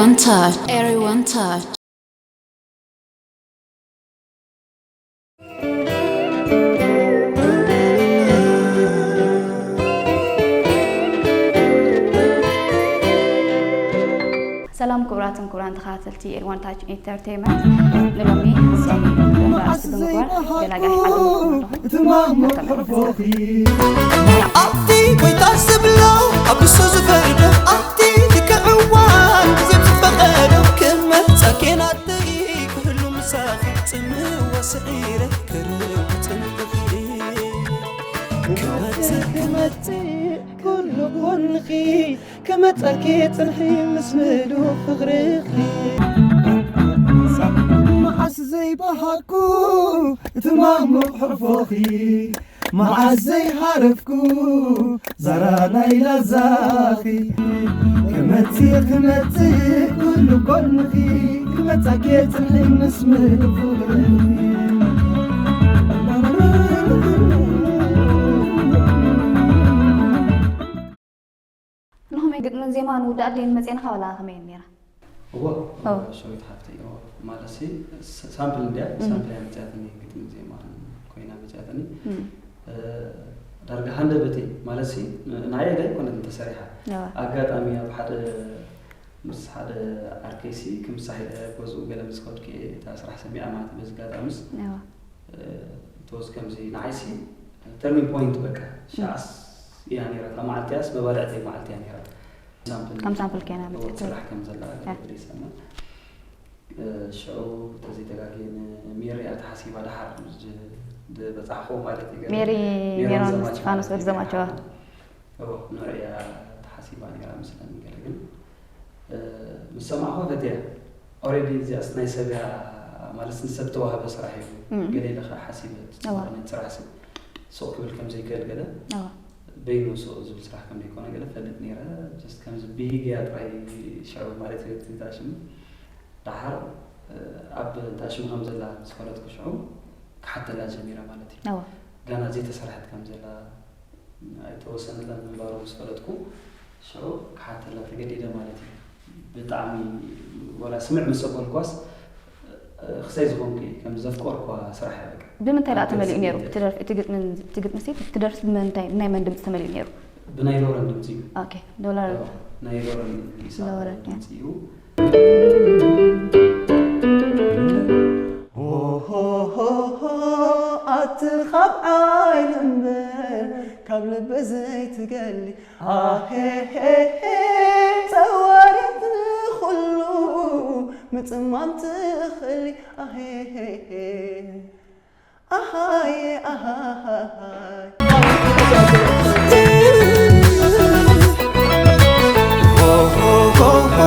One touch, everyone touch. ሰላም ክቡራትን ክቡራን ተኸታተልቲ ኤሪ ዋን ታች ኢንተርቴይንመንት፣ ንሎሚ ጾም መዓስ ብምግባር ዘይበሃግኩ ገላጋይ ሓቂ እቲ ማሙቕ ሕርፎኺ። ኣብቲ ጎይታ ዝብሎ ኣብ ንሱ ዝፈርዶ ኣብቲ ልክዕ እዋን ግዜ ዝፈቐዶ ክመጻ ኬናተይ ክህሉ ምሳኺ ጽምዋ ስዒረ ክርው ጽምብኺ ክመጽእ ክመጽእ ኩሉ ጎንኺ ክመጻኪ ጽንሒ ምስ ምሉ ፍቕርኺ። መዓስ ዘይበሃግኩ እቲ ማሙቕ ሕርፎኺ፣ መዓስ ዘይሃረፍኩ ዛራ ናይ ላዛኺ። ክመጽእ ክመጽእ ኩሉ ጎንኺ፣ ክመጻኪ ጽንሒ ምስ ምሉ ፍቕርኺ። ንኸመይ ግጥምን ዜማን ውዳእ ኣድልየን መፅኤና ካባላ ከመይ ነይራ? እዎ፣ እዎ። ሸዊት ሓፍተይ፣ እዎ። ማለት ሲ፣ ስ-፣ ሳምፕል እንድያ፣ እም። ሳምፕል እያ መፅያትኒ፣ ግጥምን ዜማን ኮይና መፅያትኒ። እም። እ፣ ዳርጋ ሃንደበተይ፣ ማለት ሲ፣ ን-፣ ንዓይ ኣይኮነትን ተሰሪሓ። እዋ። ኣጋጣሚ ኣብ ሓደ፣ ምስ ሓደ ዓርከይሲ፣ ክምሳሕ ኢለ ገዝኡ ገለ ምስ ከድኩ እየ እታ ስራሕ ሰሚዓ ማለት እዩ። በዚ ኣጋጣሚስ፣ እዋ። እ፣ ተወስ ከምዚ ንዓይሲ፣ ተርኒንግ ፖይንት በቃ፣ እም። ሸዓስ እያ ነይራ፣ እታ መዓልቲ እያስ መባልዕተይ መዓልቲ እያ ነይራ። ሳምፕል ከም ሳምፕል ከይና እዎ፣ መጺእኩ። ስራሕ ከም ዘላ ያ። ገለ ይሰማ። እ፣ ሽዑ ተዘይተጋግየ ንሜሪ እያ ተሓሲባ ደሓር ድ-፣ ድበጻሕኹ ማለት እዩ። ገለ ሜሪ ሜሮን ሜሮን ዘማች እስጢፋኖስ ማለት ወዲ እዩ። ዘማቸዋ። እዎ፣ ንዕኡ እያ ተሓሲባ ነይራ መስለኒ ገለ ግን፣ እ፣ ምስ ሰማዕኹ ፈትያ። ኦልሬዲ እዚኣስ ናይ ሰብ እያ ማለት ንሰብ ተዋህበ ስራሕ እዩ። እም። ገለ ኢለ ኸዓ ሓሲበ እዋ። ዝኾነ ስራሕ ሰብ ሱቕ ክብል ከም ዘይክእል ገለ እዋ። በይኑ ሱቕ ዝብል ስራሕ ከም ዘይኮነ ገለ ፈልጥ ነይረ። ጀስት ከምዚ ብሂግ እያ ጥራይ ሽዑ ማለት እዩ። እቲ ሽሙ ደሓር፣ እ፣ ኣብ እንታይ ሽሙ ከም ዘላ ምስ ፈለጥኩ ሽዑ ክሓተላ ጀሚረ ማለት እዩ። እዋ። ጋና ዘይተሰርሐት ከም ዘላ ኣይተወሰነትላን ምንባሩ ምስ ፈለጥኩ ሽዑ ክሓተላ ተገዲደ ማለት እዩ። ብጣዕሚ ወላ ስምዕ ምስ ኣበልኳስ፣ እ፣ ክሳይ ዝኾንኩ እየ ከም ዘፍቀርኳ ስራሕ እያ በቃ። ብምንታይ ደኣ ኣብ ተመሊኡ ነይሩ? ገጽ እቲ ደርፊ፣ እቲ ግጥሚ፣ እቲ ግጥሚ ሲ፣ እቲ ደርፊ ብምንታይ፣ ናይ መን ድምጺ ተመሊኡ ነይሩ? ብናይ ሎረን ድምጺ እዩ። ኦኬ፣ ዶላር። ኦ፣ ናይ ሎረን ኢሳቕ ሎረን፣ ያ። ድምጺ እዩ። ሆ፣ ሆ፣ ሆ፣ ሆ፣ ኣቲ ካብ ዓይኒ እምበር ካብ ልቢ ዘይትገሊ። ኣሄሄሄ፣ ጸዋሪት ንኹሉ ምጽማም ትኽእሊ። ኣሄሄሄ፣ ኣሃየ፣ ኣሃሃሃይ። ሆ፣ ሆ፣ ሆ፣ ሆ፣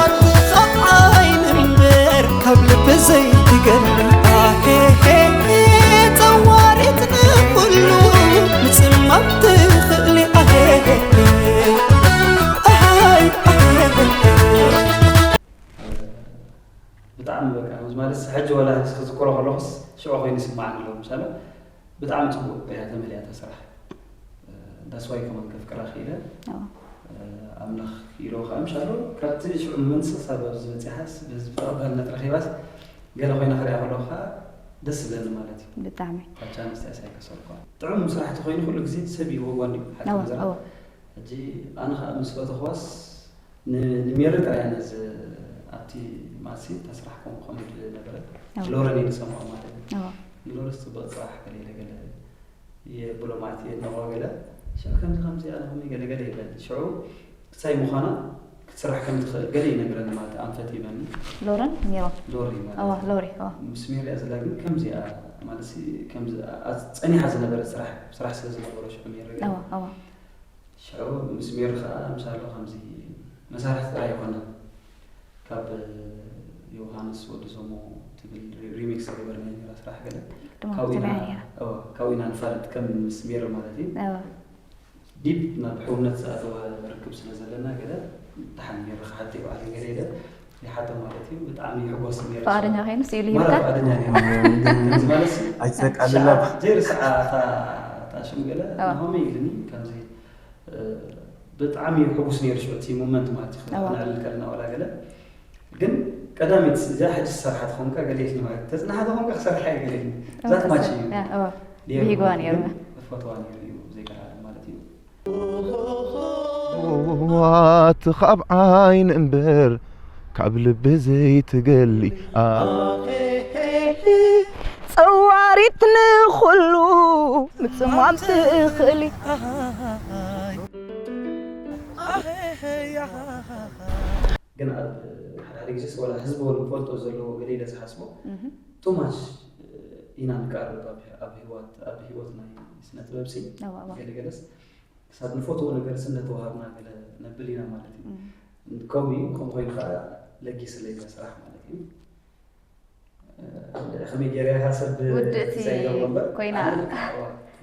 ኣቲ ካብ ዓይኒ እምበር ካብ ልቢ ዘይትገሊ። ኣሄሄሄ፣ ጸዋሪት ንኹሉ ምጽማም ትኽእሊ። ኣሄሄሄ፣ ኣሃይ፣ ኣሄሄሄ። ብጣዕሚ በቃ፣ ማለት ሕጂ ወላ ሕጂ ክዝክሮ ከለኹስ ሽዑ ኮይኑ ይስማዓኒ ኣሎ። ምሳሌ ብጣዕሚ ጽቡቕ እያ ተመሊኣ እታ ስራሕ። ዳስዋይ ከማን ከፍቅራ ክኢለ። ኣዎ። ኣምላኽ ክኢሎ ከኣ ምሻሎ ካብቲ ሽዑ ምምንጽ ክሳብ ኣብዚ በጺሓስ፣ በዚ ተቐባልነት ረኺባስ፣ ገለ ኮይና ክሪኣ ከለኹ ከኣ ደስ ዝብለኒ ማለት እዩ። ብጣዕሚ። እታ ቻንስ እዚኣስ ኣይከሰርኳን። ጥዑም ስራሕ ተኾይኑ ኩሉ ግዜ ሰብ ይህቦ ጓንዲ ሓቂ ኣዎ፣ መዘራ። ኣዎ። ሕጂ ኣነ ከኣ ምስ ፈተኽዋስ ን-፣ ንሜሪ ጥራይ እያ ነዚ ኣብቲ ማሲ እታ ስራሕ ከምኡ ከምኡ ዝነበረ ኣዎ። ሎረን እየ ዝሰምዖ ማለት እዩ። ኣዎ። ንሎረስ ጽቡቕ ስራሕ ገለ ኢለ ገለ የብሎ ማለት እየ እናዋ ገለ ሽዑ ከምዚ ከምዚ ኣነ ከመይ ገለ ገለ ይብለኒ። ሽዑ ክሳይ ምዃና ክትስራሕ ከም ትኽእል ገለ ይነግረኒ ማለት እዩ። ኣንፈት ይበኒ። ሎረን ሜሮን። ሎሪ ማለት ኣዋ፣ እዩ። ሎሪ፣ ኣዋ። ምስ ሜሪ እያ ዘላ ግን ከምዚ እያ ማለት ሲ-፣ ከምዚ ኣ-፣ ጸኒሓ ዝነበረ ስራሕ፣ ስራሕ ስለ ዝነበሮ ሽዑ ሜሪ ግን ኣዋ፣ ኣዋ። ሽዑ ምስ ሜሪ ኸኣ ምሳሉ ከምዚ መሳርሒ ጥራይ ኣይኮነን። ካብ ዮሃንስ ወዲ ዞሞ ትብል ሪ-፣ ሪሚክስ ዝገበርናዮ ነይራ ስራሕ ገለ። ድማ ካብኡ ኢና፣ ትብያ ነይራ። እወ፣ ካብኡ ኢና ንፋለጥ ከም ምስ ሜሪ ማለት እዩ። እወ። ዲፕ ናብ ሕውነት ዝኣተወ ርክብ ስለ ዘለና ገለ ደሓን ሜሪ ክሓቶ ይበሃል ገለ ኢለ ይሓቶ ማለት እዩ። ብጣዕሚ ይሕጎስ ሜሪ። ፍቓደኛ ኮይኑ ስኢሉ ማለት ይብካ? ፍቓደኛ ነይሩ። ከምዚ ማለት እዩ። ኣይትሰቃልላ። ሸዓ ዘይርስዓ እታ፣ እታ ሽም ገለ እወ። ናሆመይ ኢልኒ ከምዚ እ፣ ብጣዕሚ እዩ ሕጉስ ነይሩ ሽዑ እቲ ሞመንት ማለት እዩ። እዋ። ክነዕልል ከለና ዋላ ገለ ግን ቀዳሚት እዚኣ ሕጂ ዝሰርሓ ተኾንካ ገለ ኢልኒ ማለት ተጽናሓ ተኾንካ ክሰርሓ እየ ገለ ኢልኒ። እዛ ትማች እዩ። ብሂግዋ ነይሩ። ፈትዋ ነይሩ እዩ ዘይቀዳለ ማለት እዩ። ዋት ካብ ዓይን እምበር ካብ ልቢ ዘይትገሊ ጸዋሪት ንኹሉ ምጽማም ትኽእሊ። ግን ኣብ ሓደ ሓደ ግዜስ ዋላ ህዝቢ እውን ክፈልጦ ዘለዎ ገለ ኢለ ዝሓስቦ ቱማች ኢና ንቀርብ ኣብ ህይወት ኣብ ህይወት ናይ ስነ ጥበብ ሲ ገለገለስ ክሳብ ንፈትዎ ነገር ስነተዋሃብና ገለ ነብል ኢና ማለት እዩ። ከምኡ እዩ ከምኡ ኮይኑ ከዓ ለጊስለይ ስራሕ ማለት እዩ። ከመይ ገይረ ኢኻ ሰብ ውድእቲ ዘይገብሮ እምበር ኮይና። ኣነ ከዓ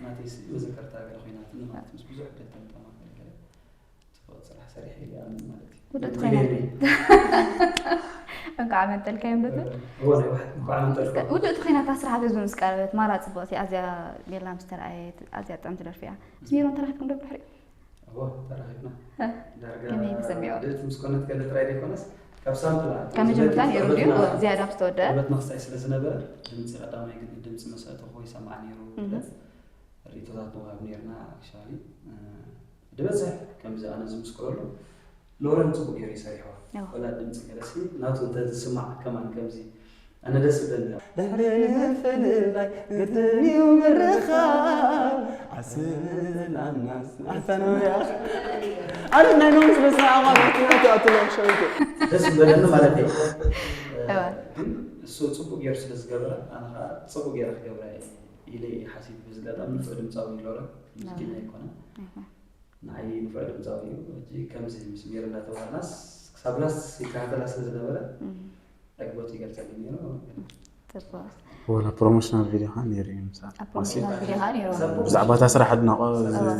ናተይ ሲ መዘከርታ ገለ ኮይናትኒ ማለት ምስ ብዙሕ ገጠምጠማ ገለ ገለ ጽቡቕ ስራሕ ሰሪሐ ኢለ ይኣምን ማለት እዩ። ውድእቲ ግደይ ኮይና። ነይ። እንኳዕ ኣመንጠልካዮም በቲ እዎ ናይ ባሕቲ እንኳዕ ኣመንጠልካ። ውድእቲ ኮይና እታ ስራሕ ኣብ ህዝቢ ምስ ቀረበት ማራ ጽቡቕቲ ኣዝያ ቤላ ምስ ተረኣየት ኣዝያ ጥዕምቲ ደርፊ እያ። ምስ ሜሮን ተራኺብኩም ዶ ብድሕሪኡ? እዎ ተራኺብና። ዳርጋ ከመይ ተሰሚዑ? ውድእቲ ምስ ኮነት ገለ ጥራይ ዘይኮነስ ካብ ሳምፕል ካብ መጀመርታ ነይሩ ድዩ ዝያዳ ምስ ተወደአ? ዕለት መኽሳይ ስለ ዝነበረ ድምፂ ቀዳማይ ግን ድምፂ መሰእተኹ ይሰማዕ ነይሩ። እህ። ርእቶታት ንወሃብ ነይርና። ኣክሻሊ ድበዝሕ ከምዚ ኣነ ዝምስክረሉ ሎረን ፅቡቅ ገይሩ ይሰሪሖ ያው። ወላ ድምፂ ገለሲ ናቱ እንተ ዝስማዕ ከማን ከምዚ ኣነ ደስ ይብለኒ። ድሕሪ ምፍልላይ ግድን እዩ ምርኻብ ዓስብናናስ ኣሕተነውያ ኣረ ናይ ኖም ስለ ዝሰማዕኳ ናቱ ናቱ ኣትሎም ሸዊቱ ደስ ዝበለኒ ማለት እዩ። እወ። ግን እሱ ፅቡቅ ገይሩ ስለ ዝገበረ ኣነ ከዓ ፅቡቅ ገይረ ክገብረ ኢለ እየ ሓሲብ። በዚ ኣጋጣሚ ንፉዕ ድምፃዊ ሎረን ሙዚቀኛ ኣይኮነን። እህ። ንዓይ ንፉዕ ድምፃዊ እዩ። ሕጂ ከምዚ ምስ ሜሪ እንዳተባህልናስ ክሳብ ላስ ይከታተላ ስለ ዝነበረ እህ። ዕግበቱ ይገልፀልኝ ነይሩ። ግን ጽቡቕ። ወላ ፕሮሞሽናል ቪድዮ ከዓ ነይሩ እዩ ምሳሌ ኣብ ፕሮሞሽናል ቪድዮ ከዓ ነይሩ። ሰብ ብዛዕባ እታ ስራሕ ኣድናቆ እወ።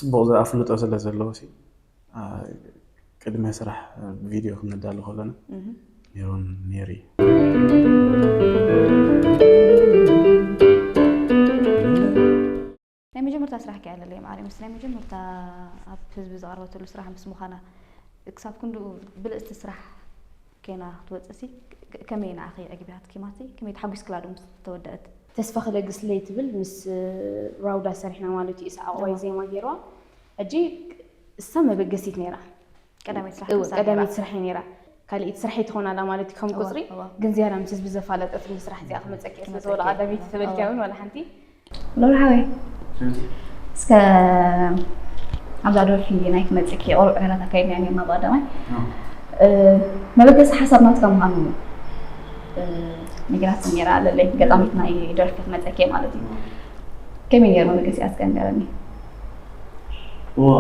ፅቡቅ ዝኣፍልጦ ስለ ዘለዎ ሲ ቅድሚ ስራሕ ቪድዮ ክነዳሉ ከለና እህ። ሜሮን ነይሩ እዩ። ናይ መጀመርታ ስራሕ ከ ኣለለይ ማዕረ ምስ ናይ መጀመርታ ኣብ ህዝቢ ዝቐረበትሉ ስራሕ ምስ ምዃና ክሳብ ክንድኡ ብልፅቲ ስራሕ ከይና ክትወፅእሲ ከመይ ንዓኺ ኣዕጊባትኪ ማለተይ ከመይ ተሓጒስክላ ዶ ምስ ተወደአት? ተስፋ ክለግስለይ ትብል ምስ ራውዳ ሰሪሕና ማለት እዩ። ኢስሓቅ ዋይ ዜማ ገይርዋ። ሕጂ እሳ መበገሲት ነይራ። ቀዳመይቲ ስራሕ እወ፣ ትምሳሌ ቀዳመይቲ ነይራ። ስራሐይ ነይራ። ካልኣይቲ ስራሐይ ትኾን ኣላ ማለት እዩ ከም እወ፣ ቁፅሪ እወ። ግን ዝያዳ ምስ ህዝቢ ዘፋለጠትኒ ስራሕ እዚኣ ክመፀኪ ስለ ዝበላ ቀዳመይቲ ተበልኪያ እውን ዋላ ሓንቲ። ሎራ ሓወይ እስከ ኣብዛ ደርፊ ናይ ክመፅኪ ቆልዑ ዕላላት ኣካይድና ነርና ብቀዳማይ እ፣ መበገሲ ሓሳብ ናትካ ምዃኑ እ፣ ነጊራትኒ ነይራ ኣለለይ ገጣሚት ናይ ደርፊ ክመፀኪ ማለት እዩ። ከመይ ነይሩ መበገሲኣ እስከ ንገረኒ። ዋ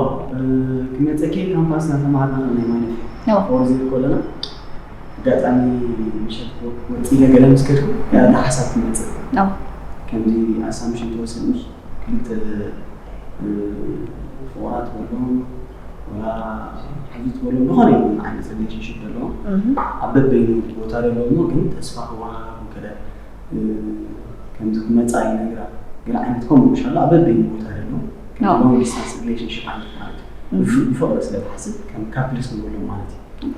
ክመፀኪ ካምፓስ እናተማሃርና ከለና ማለት እዩ። እወ። ፎርዝ ከለና ኣጋጣሚ ምሸት ወፂ ገለ ምስ ከድኩ ያለ ሓሳብ ትመፅእ እወ። ከምዚ ኣሳምሽን ተወሰንሽ ክልተ እ፣ ፍቑራት በሎም ወላ ሓዙት በሎም ዝኾነ ይኹን ዓይነት ሪሌሽንሽፕ ዘለዎ ኣብ በበይኑ ቦታ ዘለዎ እሞ ግን ተስፋ ክወሃብ ከለ እ፣ ከምዚ ክመፃ ይነግራ ገለ ዓይነት ከምኡ ምሻሎ ኣብ በበይኑ ቦታ ዘለዎ ኣዎ። ሎንግ ዲስታንስ ሪሌሽንሽፕ ዓይነት ማለት እዩ። ብፍ- ብፍቕሪ ስለ ትሓስብ ከም ካፕልስ ንብሎም ማለት እዩ።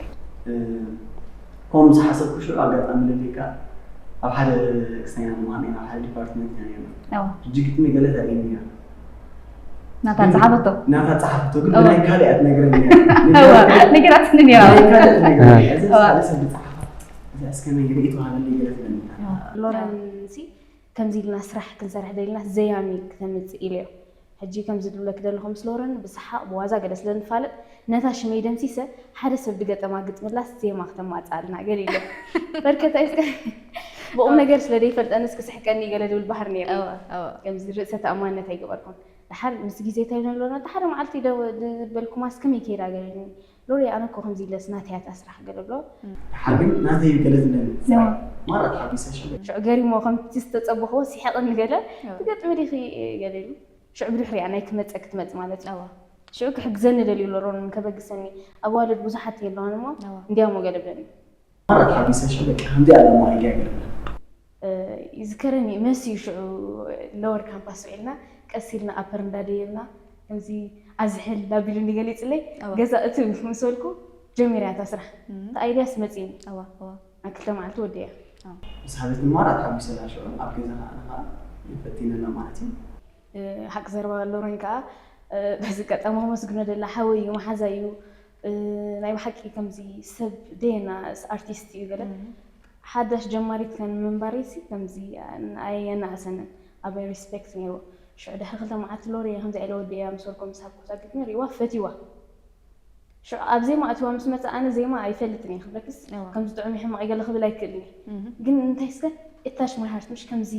እ፣ ከምኡ ምስ ሓሰብኩ ሽዑ ኣጋጣሚ ለለካ ኣብ ሓደ ክስተኛ ንምዃን ኢና ኣብ ሓደ ዲፓርትመንት ኢና ነርና። እወ። ሕጂ ግጥሚ ገለ ተርእየኒ እያ። ናታ ዝሓፈቶ ናታ ጸሓፍቶ ግን እወ። ብናይ ካልእ እያ ትነግረኒ እያ። እወ፣ ነጊራትኒ ነይራ። ብናይ ካልእ ትነግረኒ እያ። እዚ እወ። ካልእ ሰብ ዝጸሓፋ እዚኣ እስከ መን ገለ ይተዋሃበኒ ገለ ትብለኒ እያ። እወ። ሎረን ሲ ከምዚ ኢልና ስራሕ ክንሰርሕ ደሊና ዘያሚ ክተምፅእ ኢለዮ። ሕጂ ከምዚ ዝብለክ ዘለኹ ምስ ሎረን ብሰሓቕ ብዋዛ ገለ ስለ ንፋለጥ ነታ ሽመይ ደምሲሰ ሓደ ሰብ ድገጠማ ግጥምላስ ዜማ ክተማፅኣልና ገለ ኢለ በርከት ኣይስከ ብቑም ነገር ስለ ደይፈልጠንስ ክስሕቀኒ ገለ ዝብል ባህር ነይሩ። እወ፣ እወ። ከምዚ ርእሰ ተኣማንነት ኣይገበርኩን። ድሓር ምስ ግዜ እንታይ ኢለን ሎረን ሓደ መዓልቲ ደው ዝበልኩማስ ከመይ ከይዳ ገለ ኢሉኒ። ሎሪ ኣነ እኮ ከምዚ ኢለስ ናተይ እያ እታ ስራሕ ገለ ብሎ። ድሓር ግን ናተይ እዩ ገለ ዝብለኒ እወ። ማራ ተሓቢሰ ሽዑ ሽዑ ገሪሞ ከምቲ ዝተጸበኽዎ ሲሐቕኒ ገለ እወ። ትገጥሚ ዲኺ ገለ ኢሉ። ሽዑ ብድሕሪኣ ናይ ክመጸ ክትመጽ ማለት እዩ። እወ። ሽዑ ክሕግዘኒ ደልዩ ኣሎ ሮን ከበግሰኒ ኣዋልድ ብዙሓት የለዋን እሞ እወ። እንዲያሞ ገለ ብለኒ። ማራ ተሓቢሰ ሽዑ በቃ ከምዚ ኣለ ማራ ይገብር እ፣ ይዝከረኒ መሲ እዩ ሽዑ ሎወር ካምፓስ ውዒልና ቀስ ኢልና ኣፐር እንዳደየብና ከምዚ ኣዝሕል ኣቢሉኒ ገሊፅለይ እወ። ገዛ እትው ምስ በልኩ ጀሚራ እያ እታ ስራሕ። እታ ኣይድያስ መፂኒ። እዋ እዋ ኣብ ክልተ መዓልቲ ወዲያ። ምስ ሓዘት ንማራ ተሓጒሰላ ሽዑ ኣብ ገዛ ከዓና ከዓ ፈቲነና ማለት እዩ። ሓቂ ዘረባ ሎረን ከዓ በዚ ቀጠማ መስግኖ ደላ ሓወይ እዩ፣ መሓዛ እዩ። ናይ ብሓቂ ከምዚ ሰብ ደየና ኣርቲስት እዩ ገለ ሓዳሽ ጀማሪት ከም ምንባረይ ሲ ከምዚ ኣየናእሰንን ኣበይ ሪስፔክት ነይርዎ። ሽዑ ድሕሪ ክልተ መዓልቲ ሎሪ ከምዚ ኢለ ወዲእያ ምስ በልኩም ምስ ሃብኩ ኣጋጣሚ ሪእዋ ፈትይዋ። ሽዑ ኣብ ዜማ ኣትዋ ምስ መፀ ኣነ ዜማ ኣይፈልጥን እየ ክብለክስ ከምዚ ጥዑም ይሕማቕ ገለ ክብል ኣይክእልን እየ። ግን እንታይ እስከ እታሽ ማይ ሃርት ምሽ ከምዚ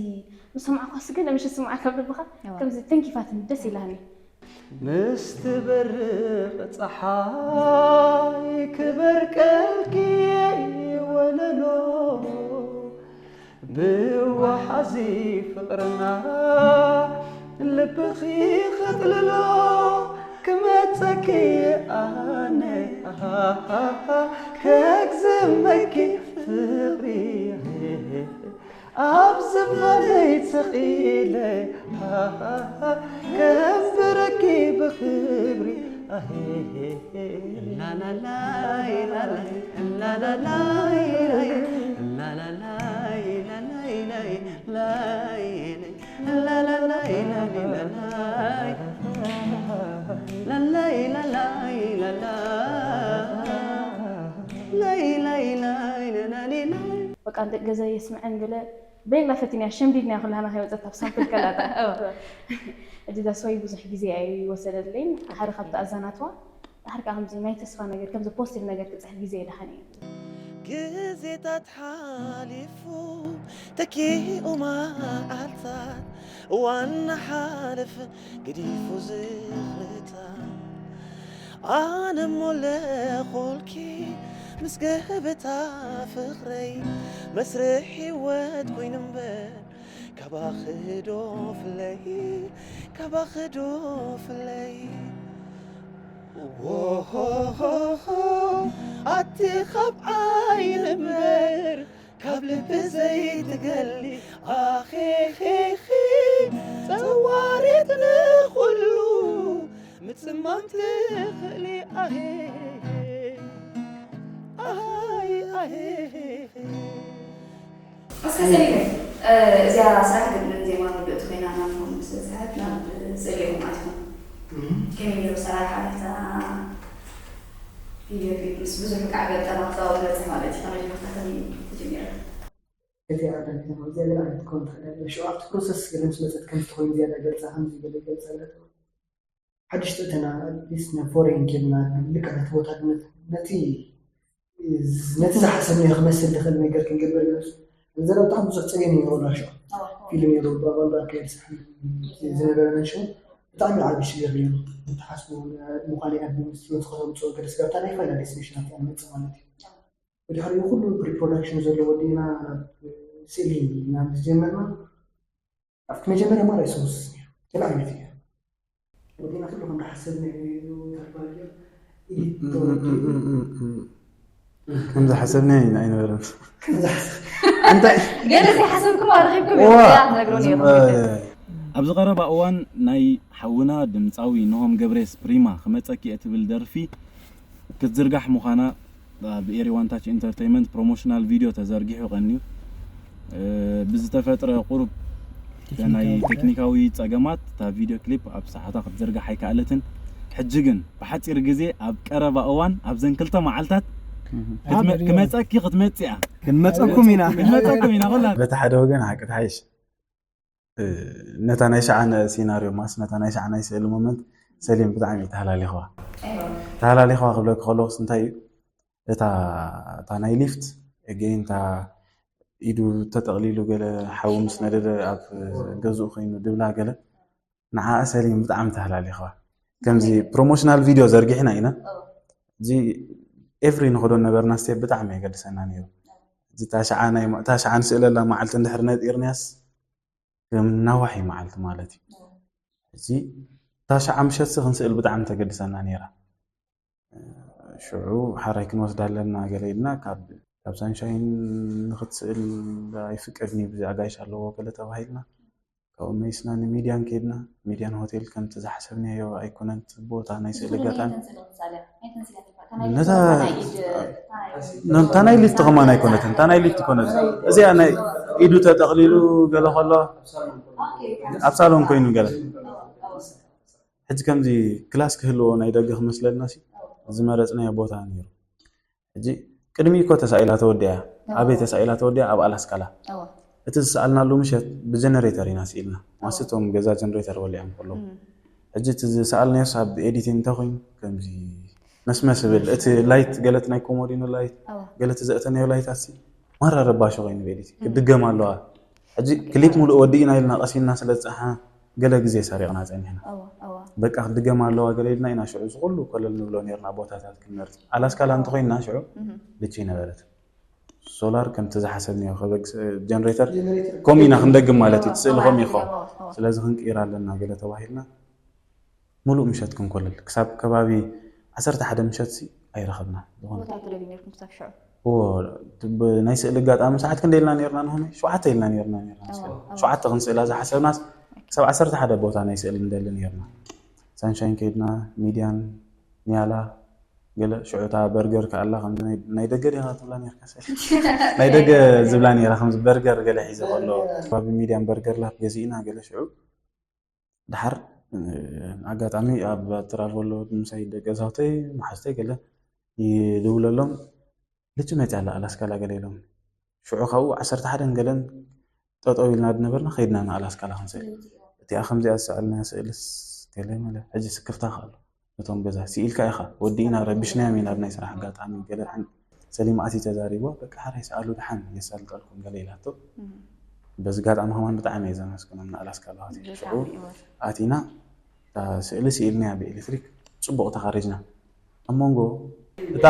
ምስ ሰማዕኳ ስገ ለምሽ ስማዕ ካብ ልብኻ ከምዚ ተንኪፋትን ደስ ኢላኒ። ምስ ትበርቕ ጸሓይ ክበርቀልኪ ወለሎ ብወሓዚ ፍቕርና ልብኺ ኸጥልሎ ክመጸኪ ኣነ ከግዝመኪ ፍቕሪ ኣብ ዝባነይ ተኺለ ከንብረኪ ብኽብሪ ኣሄ ላላላይ ላላይ ላላላይ ላላላይ ላላላይ ላላላይ ላላላይ ላላላይ ላላላይ ላላላይ ላላላይ በቃ ንደቂ ገዛ የስምዐን ገለ በይንና ፈቲንያ ሸምዲድናያ ኩላህና ከይወፀት ኣብ ሳምፕል ከላታ ሕጂ ዳስዋይ ብዙሕ ግዜ ኣይወሰደለይን ሓደ ካብቲ ኣዛናትዋ ድሓር ከዓ ከምዚ ናይ ተስፋ ነገር ከምዚ ፖስቲቭ ነገር ክፅሕፍ ግዜ የድሓን እዩ ግዜታት ሓሊፉ ተኪኡ መዓልታት እዋን ሓለፈ ገዲፉ ዝኽርታት ኣነ እሞ ለኾልኪ ምስ ገበታ ፍቕረይ መስርሕ ህይወት ኮይኑ እምበር ካባኺ ዶ ፍለይ ካባኺ ዶ ፍለይ ዎሆሆሆ ኣቲ ካብ ዓይኒ እምበር ካብ ልቢ ዘይትገሊ ኣኺኺኺ ጸዋሪት ንኹሉ ምጽማም ትኽእሊ ኣሄ ኣሃይ ኣሄ እስከ ሰሊመ እዚኣ ስራሕ ግጥምን ዜማ ምልእቲ ኮይና ናብ ምስ በዝሐት ናብ ስእሊ ኢኹም ኣቲኹም ከመይ ነይሩ ሰራርሓ ናይታ ቪድዮ ክሊፕ ምስ ብዙሕ ከዓ ገጠማ ክሳብ ዝበፅሕ ማለት እዩ ካብ መጀመርታ ከመይ ተጀሚራ እቲ ኣዳሚትና ከምዚኣ ገለ ዓይነት ክኸውን ትኽእል እያ ሽዑ ኣብቲ ፕሮሰስ ገለ ምስ መፀት ከምዚ ትኾይኑ ዝያዳ ገልፃ ከምዚ ገለ ይገልፀ ኣለቶ ሓድሽ ትእተና ኣትሊስት ናብ ፎሬን ኬድና ልክዕ ነቲ ቦታ ነቲ ነቲ ዝሓሰብናዮ ክመስል ዝኽእል ነገር ክንገብር ኢና። ዘረባ ብጣዕሚ ብዙሕ ፀገም እዩ ነይሩ ሽዑ ፊልም ነይሩ ብኣባሉ ኣካየድ ሳሕኒ ዝነበረ መንሽኡ ብጣዕሚ ዓቢ ሽግር ነይሩ። ንትሓስቡ ምዃነ ኣብ ሚኒስትሪ ተኸተምፅኦ ገለ ስጋብታ ናይ ፋይናል ዴስቲኔሽን ኣብቲ ንመፅእ ማለት እዩ። ብድሕሪኡ ኩሉ ፕሪፕሮዳክሽን ዘሎ ወዲእና ናብ ስእሊ ኢና ምስ ጀመርና ኣብቲ መጀመርያ ማራ ይስውስስ ነይሩ። ገለ ዓይነት እዩ። ወዲና ኩሉ ከም ዝሓሰብናዮ እዩ ተርባልዮ ከም ዝሓሰብናዮ ኢና ኣይነበረን። ከም ዝሓሰብ እንታይ ገለ ዘይሓሰብኩም ኣረኺብኩም እዮም እዚኣ ትነግሩ ነይሩ ኣብዚ ቀረባ እዋን ናይ ሓውና ድምፃዊ ኖሆም ገብሬስ ፕሪማ ክመፀኪ እየ ትብል ደርፊ ክትዝርጋሕ ምዃና ኣብ ኤሪ ዋን ታች ኢንተርቴይመንት ፕሮሞሽናል ቪድዮ ተዘርጊሑ ቀንዩ ብዝተፈጥረ ቁሩብ ናይ ቴክኒካዊ ፀገማት እታ ቪድዮ ክሊፕ ኣብ ሰዓታ ክትዝርጋሕ ኣይከኣለትን። ሕጂ ግን ብሓፂር ግዜ ኣብ ቀረባ እዋን ኣብዘን ክልተ መዓልታት ክትመ- ክመፀኪ ክትመፅእ እያ። ክንመፀኩም ኢና። ክንመፀኩም ኢና ኩላ በቲ ሓደ ወገን ሓቂ ትሓይሽ ነታ ናይ ሸዓ ሲናርዮ ማስ ነታ ናይ ሸዓ ናይ ስእሊ ሞመንት ሰሊም ብጣዕሚ እዩ ተሃላሊኽዋ ተሃላሊኽዋ ክብለኪ ከለኹስ እንታይ እዩ እታ እታ ናይ ሊፍት again እታ ኢዱ ተጠቕሊሉ ገለ ሓዊ ምስ ነደደ ኣብ ገዝኡ ኮይኑ ድብላ ገለ ንዓኣ ሰሊም ብጣዕሚ ተሃላሊኽዋ ከምዚ ፕሮሞሽናል ቪድዮ ዘርጊሕና ኢና እዚ every ንኸዶ ነበርና step ብጣዕሚ የገድሰና ነይሩ እዚ እታ ሸዓ ናይ እታ ሸዓ ንስእለላ መዓልቲ እንድሕር ነጢርናያስ ከም ነዋሒ መዓልቲ ማለት እዩ። እዚ እታ ሸዓ ምሸትሲ ክንስእል ብጣዕሚ ተገድሰና ነይራ። ሽዑ ሓራይ ክንወስዳ ኣለና ገለ ኢልና ካብ ካብ ሳንሻይን ንክትስእል ኣይፍቀድን እዩ ብዚ ኣጋይሽ ኣለዎ ገለ ተባሂልና ካብኡ መይስና ንሚድያን ከይድና፣ ሚድያን ሆቴል ከምቲ ዝሓሰብናዮ ኣይኮነን፣ እቲ ቦታ ናይ ስእሊ ኣጋጣሚ ነታ ሊፍት ከማን ኣይኮነትን፣ እታ ናይ ሊፍት ኮነት፣ እዚኣ ናይ ኢዱ ተጠቕሊሉ ገለ ከሎ ኣብ ሳሎን ኮይኑ ገለ። ሕጂ ከምዚ ክላስ ክህልዎ ናይ ደገ ክመስለልና ሲ ዝመረጽናዮ ቦታ ነይሩ። ሕጂ ቅድሚ እኮ ተሳኢላ ተወዲኣ። ኣበይ ተሳኢላ ተወዲኣ? ኣብ ኣላስካላ። እቲ ዝሰኣልናሉ ምሸት ብጀነሬተር ኢና ስኢልና። ማስቶም ገዛ ጀነሬተር ወሊዖም ከለዉ። ሕጂ እቲ ዝሰኣልናዮስ ኣብ ኤዲቲንግ እንተኾይኑ ከምዚ መስመስ ዝብል እቲ ላይት ገለት ናይ ኮሞዲኖ ላይት ገለት ዘእተናዮ ላይታት ሲ ማራ ረባሽ ኮይኑ ብኤዲቲንግ ክድገም ኣለዋ። ሕጂ ክሊፕ ሙሉእ ወዲእና ኢልና ቀሲንና ስለ ዝፀሓ ገለ ግዜ ሰሪቕና ጸኒሕና። በቃ ክድገም ኣለዋ ገለ ኢልና ኢና ሽዑ እዚ ኩሉ ኮለል ንብሎ ነርና ቦታታት ክንመርጽ። ኣላስካላ እንተኾይንና ሽዑ ልቺ ነበረት። ሶላር ከምቲ ዝሓሰብናዮ ከበግ ጀነሬተር ከምኡ ኢና ክንደግም ማለት እዩ። እቲ ስእሊ ከምኡ ይኸውን። ስለዚ ክንቅይር ኣለና ገለ ተባሂልና ሙሉእ ምሸት ክንኮልል ክሳብ ከባቢ ዓሰርተ ሓደ ምሸት ሲ ኣይረኸብና ዝኾነ። ቦታ ትደልዩ ነርኩም ክሳብ ሽዑ? እዎ፣ ብ-፣ ናይ ስእሊ ኣጋጣሚ ሰዓት ክንደይ ኢልና ነርና ንኾነ? ሸውዓተ ኢልና ነርና፣ ነርና ስእሊ። ሸውዓተ ክንስእላ ዝሓሰብናስ ክሳብ ዓሰርተ ሓደ ቦታ ናይ ስእሊ ንደሊ ነርና። ሳንሻይን ከይድና፣ ሚድያን፣ ኒያላ፣ ገለ ሽዑ እታ በርገር ከኣላ ከምዚ ናይ፣ ናይ ደገ ዲኻ ትብላ ነርካ ስእሊ? ናይ ደገ ዝብላ ነራ ከምዚ በርገር ገለ ሒዘ ከሎ ከባቢ ሚድያን በርገር ላፕ ገዚእና ገለ ሽዑ ድሓር፣ እ፣ ኣጋጣሚ ኣብ ትራል ከሎ ምሳይ ደቂ ገዛውተይ መሓዝተይ ገለ ይድውለሎም፣ ልቺ መፅያ ኣላ ኣላስካላ ገለ ኢሎም። ሽዑ ካብኡ ዓሰርተ ሓደን ገለን ጠጠው ኢልና ዝነበርና ከይድና ንኣላስካላ ክንስእል። እቲኣ ከምዚኣ ዝሰኣልናያ ስእልስ ገለ መለ ሕጂ ስክፍታ ከኣሉ ነቶም ገዛ ስኢልካ ኢኻ ወዲእና ረቢሽናዮም ኢና ኣብ ናይ ስራሕ ኣጋጣሚ ገለ ሓን ሰሊም ኣትዩ ተዛሪብዋ፣ በቃ፣ ሕራይ ሰኣሉ፣ ደሓን የሳልጠልኩም ገለ ኢላቶ። በዚ ኣጋጣሚ ከማን ብጣዕሚ እየ ዘመስግኖም ንኣላስካላ ሆቴል። ሽዑ ኣቲና እታ ስእሊ ስኢልናያ ብኤሌክትሪክ ጽቡቕ ተኻሪጅና። ኣብ መንጎ እታ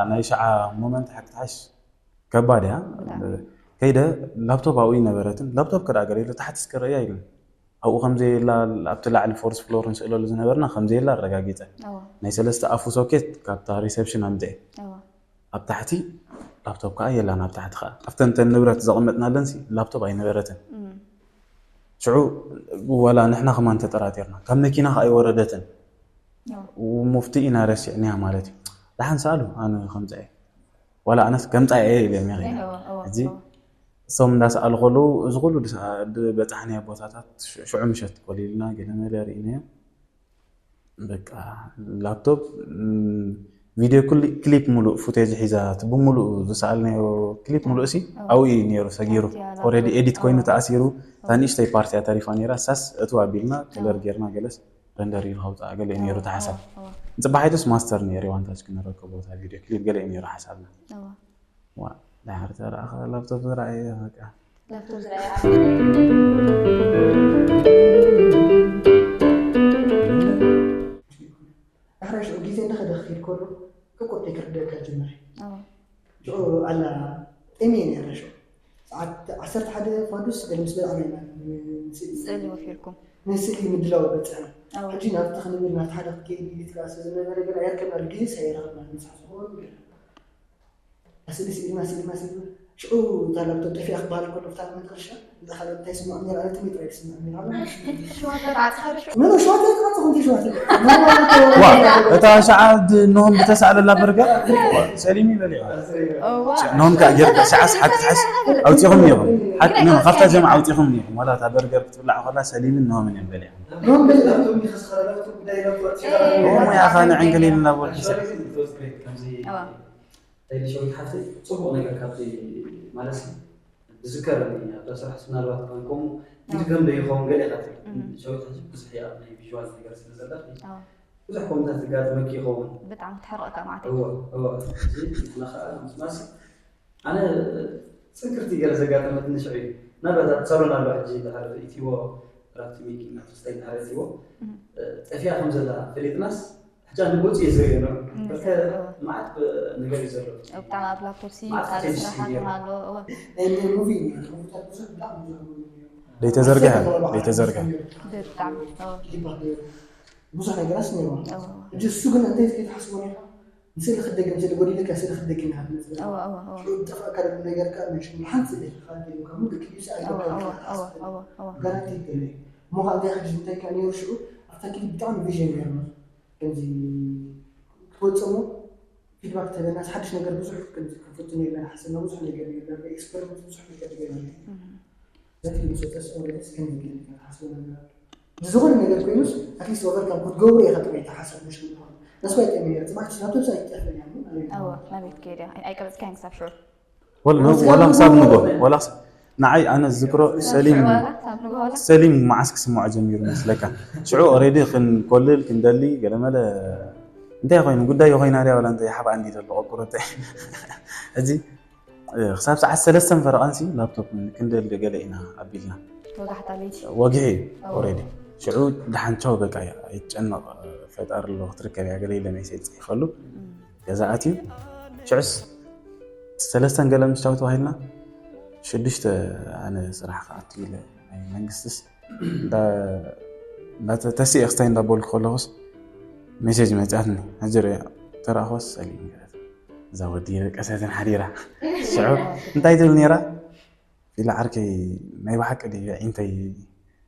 ናይ ሸዓ ሞመንት ሓቂ ትሓሽ ከባድ እያ። ከይደ ላፕቶፕ ኣብኡ ይነበረትን፣ ላፕቶፕ ከደኣ ገለ ኢለ ታሕቲ እስከ ርእያ ኢሉን። ኣብኡ ከም ዘየላ ኣብቲ ላዕሊ ፎርስ ፍሎር ንስእለሉ ዝነበርና ከም ዘየላ ኣረጋጊጸ። ናይ ሰለስተ ኣፉ ሶኬት ካብታ ሪሰፕሽን ኣምጽኤ። ኣብ ታሕቲ ላፕቶፕ ከኣ የላን። ኣብ ታሕቲ ከኣ ኣብተን ተን ንብረት ዘቐመጥናለን ሲ ላፕቶፕ ኣይነበረትን። ሽዑ ዋላ ንሕና ከማን ተጠራጢርና። ካብ መኪና ከኣ ኣይወረደትን። ሙፍቲ ኢና ረሲዕናያ ማለት እዩ። ደሓን ሰኣሉ ኣነ ከምጽኤ። ዋላ ኣነስ ከምጻ እየ ኢለ ነይረ። ሕጂ እሶም እንዳሰኣሉ ከለዉ እዚ ኩሉ ድበጻሕናዮ ቦታታት ሽዑ ምሸት ኮሊልና ገለ መለ ርኢናዮ። በቃ ላፕቶፕ ቪድዮ ክሊፕ ሙሉእ ፉቴጅ ሒዛ እቲ ብሙሉእ ዝሰኣልናዮ ክሊፕ ሙሉእ ሲ ኣብኡ እዩ ነይሩ ሰጊሩ። ኦልሬዲ ኤዲት ኮይኑ ተኣሲሩ። እታ ንእሽተይ ፓርቲያ ተሪፋ ነይራ። ሳስ እቱ ኣቢልና ከለር ጌርና ገለስ ረንደር ኢሉ ከውፅኣ ገለ እዩ ነይሩ እቲ ሓሳብ። ንፅባሒቱስ ማስተር ነይሩ ዋንታች ክንረከቦ እታ ቪድዮ ክሊፕ ገለ እዩ ነይሩ ሓሳብና። ዋ ድሓር ተረኣኸ ላፕቶፕ ዝረኣየ በቃ። ላፕቶፕ ዝረኣየ ዳሕራይ ሽዑ ግዜ እንዳኸደ ክኸይድ ከሎ ክቆጤ ክርደካ ጀመረ። ሽዑ ኣላ ጤሜ ነይረ ሽዑ ሰዓት ዓሰርተ ሓደ ፋዱስ ገለ ምስ በላዕና ኢና ንስእሊ ወፊርኩም ንስእሊ ምድላው በፅሕና። ሕጂ ናብቲ ክንብል ናብቲ ሓደ ክትከይድ ኢልካ ስለ ዝነበረ ገለ ኣየርከብናሉ ግዜ ሳይረኸብና ንምሳሕ ዝኾኑ ገለ ስእሊ ስኢልና ስኢልና ስኢልና ሽዑ እታ ላፕቶፕ ጠፊኣ ክበሃል ከሎ እታ መጨረሻ እታ ካልእ እንታይ ይስማዕ ነይሩ ኣነ ጥሜት ጥራይ ይስማዕ ነይሩ ኣነ ሽዋተት ዓጽኻ ዶ ሽዑ ኖ ኖ ሽዋተት ዓጽኹ እንተ ሽዋተት ዋ እታ ሸዓ ድ- ኖሆም ብተሳእለላ በርገር ሰሊም ይበል ኢኻ እዋ ኖሆም ከኣ ጌርካ ሸዓ ሰሓት ትሓሽ ኣውጺኹም ኔኹም ሓቂ ኖ ካብታ ጀምዓ ኣውጺኹም ኔኹም ዋላ እታ በርገር ክትብላዕ ከላ ሰሊምን ኖሆምን እዮም በሊዖም ኖም በል ላፕቶፕ ዲኻ ስኻ ላፕቶፕ ጉዳይ ላፕቶፕ ኣጥፊእካ ኖሆም ያኻ ንዕንክሊል እናበልኩ ሰብ እዋ ተይዲ ሸዊት ሓፍተይ ጽቡቕ ነገር ካብቲ ማለት ብዝከረኒ ኣብታ ስራሕ ምናልባት ከም ከምኡ ኢልክም ዶ ይኸውን ገለ ኢኻ ትብል ሸዊት ሕጂ ብዙሕ እያ ኣብ ናይ ቪዥዋል ነገር ስለ ዘለኺ ብዙሕ ከምታት ዝጋጥመኪ ይኸውን ብጣዕሚ ትሕርቕ እካ ማለት እዩ እወ እወ እዚ ንሕና ከዓ ምስማስ ኣነ ፅንክርቲ ገለ ዘጋጠመትኒ ሽዑ እዩ ምናልባት ኣብ ሳሎን ኣሎ ሕጂ ድሓር ኢትዎ ራፍቲ ሜኪንግ ናፍቲ ስታይል ድሓር ኢትዎ ጠፊኣ ከም ዘላ ፈሊጥናስ ሕጂ ኣነ ገፁ እየ ዝርእዮ ኣለኹ። በቃ መዓት ነገር እዩ ዘሎ። ብጣዕሚ ኣብ ላፕቶፕ ሲ መዓት ካልእ ፊልምስ ስራሓት እዩ ነይሩ። ኣሎ። እወ። ናይ ሙቪ እዩ ነይሩ። ሙቪታት ብዙሕ ብጣዕሚ ብዙሕ ሙቪ እዩ ነይሩ። ዘይተዘርግሐ ዘይተዘርግሐ። ብጣዕሚ እወ። ዲፓርት ነይሩ። ብዙሕ ነገራት ነይሩ። እወ። ሕጂ እሱ ግን እንታይ እንታይ ትሓስቦ ነይርካ? ንስእሊ ክትደግም ስእሊ ጎዲለካ ስእሊ ክትደግም ኢኻ ትመፅእ እወ እወ እወ ሽዑ ዝጠፍኣካ ዘሎ ነገር ከዓ መሽን ሓንቲ ስእሊ ኢኻ ትደግም ካብ ሙሉእ ክሊፕ ስኣል እወ እወ እወ እወ እወ ጋራንቲ ይደለ እሞ ከዓ እንታይ ሕጂ እንታይ ከዓ ነይሩ ሽዑ ኣብታ ክሊፕ ብጣዕሚ ቪዥን ነይርና ከምዚ ክትወፅእ እሞ ፊድባክ ተበናስ ሓድሽ ነገር ብዙሕ ከምዚ ክንፍትን የለን ሓሰብና ብዙሕ ነገር የለን ኤክስፐሪመንት ብዙሕ ነገር ገይርና ነይሩ ዘፊ ምስ ወፀስ ኦልሬዲ እስከ ንግል ሓስበ ነገር ኣሎ ብዝኾነ ነገር ኮይኑስ ኣትሊስት ኦቨርካም ክትገብሩ ኢኻ ጥራይ ተሓሳብ ምሽ ምኳኑ ነስዋ ይጠሚ ነር ፅባሕቲ ናብቶም ሳይ ይጠፍእ እያ እወ ናበይ ትከይድ እያ ኣይቀረፅካያን ክሳብ ሽዑ ወላ ክሳብ ንጎ ወላ ክሳብ- ንዓይ ኣነ ዝክሮ ሰሊም ሽዑ ዋላ ክሳብ ንጎ ዋላ ሰሊም መዓስ ክስምዖ ጀሚሩ መስለካ ሽዑ ኦሬዲ ክንኮልል ክንደሊ ገለመለ እንታይ ኮይኑ ጉዳይ ኮይና ድያ ወላ እንታይ ሓባ እንዲ ዘሎ ቆቁረተ እዚ ክሳብ ሰዓት ሰለስተን ፈረቓንሲ ላፕቶፕ ክንደሊ ገለ ኢና ኣቢልና ወጋሕታ ለይቲ ወግሒ እዩ ኦሬዲ ሽዑ ደሓንቻው በቃ ኣይትጨነቕ ፈጣሪ ኣሎ ክትርከብ እያ ገለ ኢለ ሜሴጅ ፅሒፈሉ ገዛ ኣትዩ ሽዑስ ሰለስተን ገለ ምስ ቻው ተባሂልና ሽዱሽተ ኣነ ስራሕ ክኣቱ ኢለ ናይ መንግስትስ ተሲኤ ክስታይ እንዳበልኩ ከለኹስ ሜሴጅ መፅኣትኒ ሕጂ ሪኣ ተረእኽወስ ፀሊም ገለት እዛ ወዲ ደቀሰትን ሓዲራ ሽዑ እንታይ ትብል ነይራ ኢላ ዓርከይ ናይ ብሓቂ ድዩ ዒንተይ